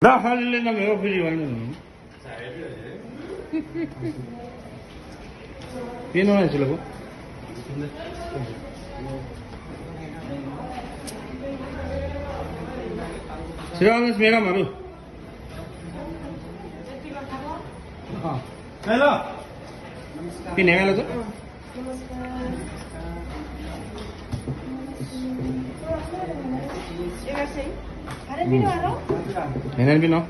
나 할래나 매워 그리 완전. Pino na sila po? Sila ang mera maru. Hello. Pino na to? Nenek Pino?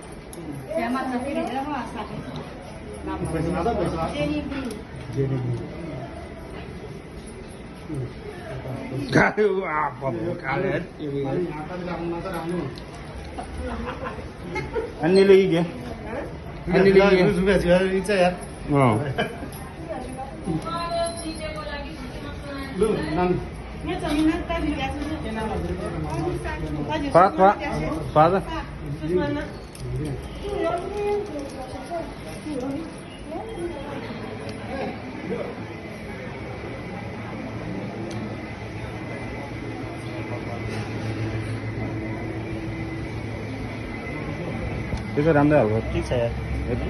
Kau apa kalian? Ani lagi ke? Ani lagi ke? Sudah sudah ini saya. Oh. Lu nan. Pak. Itu ramai apa? ঠিক saya. Itu.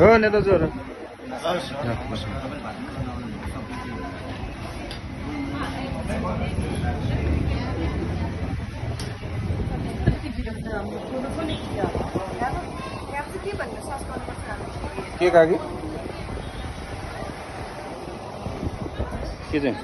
Oh, ini tuh suara. के कागी के चाहिँ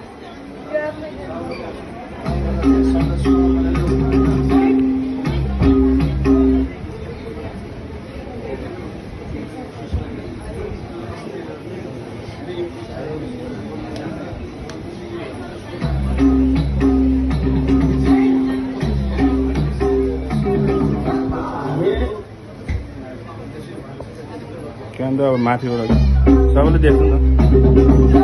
Kanda माथिबाट सबैले देख्नु न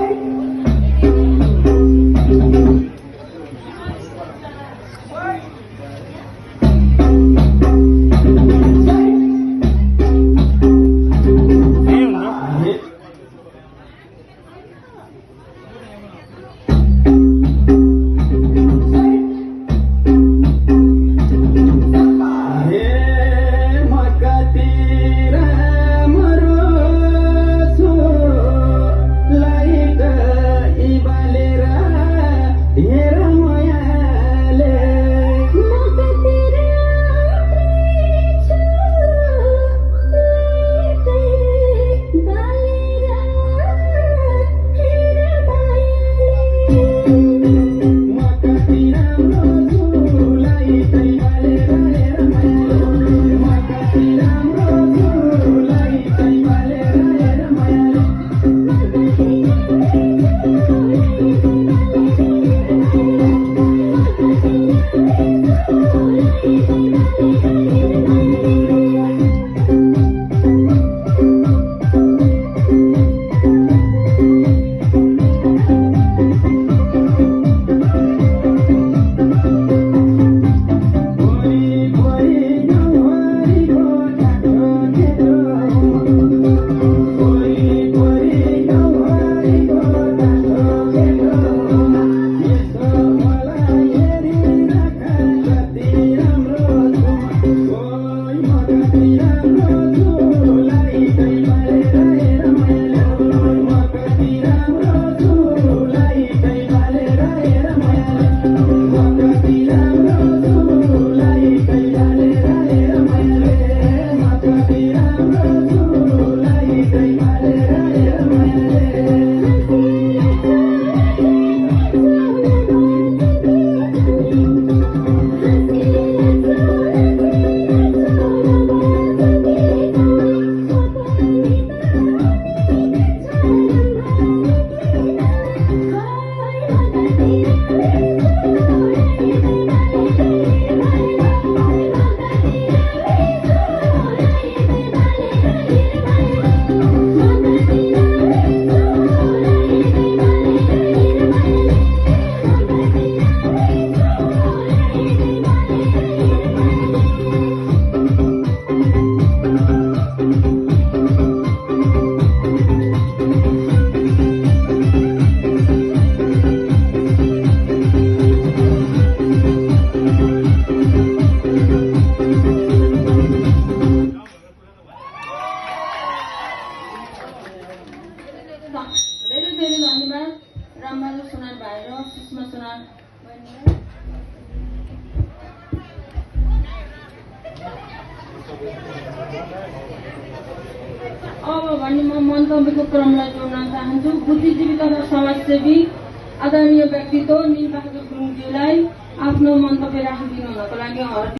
धेरै धन्यवाद रामबहादुर सुनार भाइ र सुषमा सुनार बहिनीलाई। अब भने म मन्तव्यको क्रमलाई जोड्न चाहन्छु। बुद्धिजीवी तथा समाजसेवी आदरणीय व्यक्तित्व नीलबहादुर गुरुङज्यूलाई आफ्नो मन्तव्य राखिदिनु हुनको लागि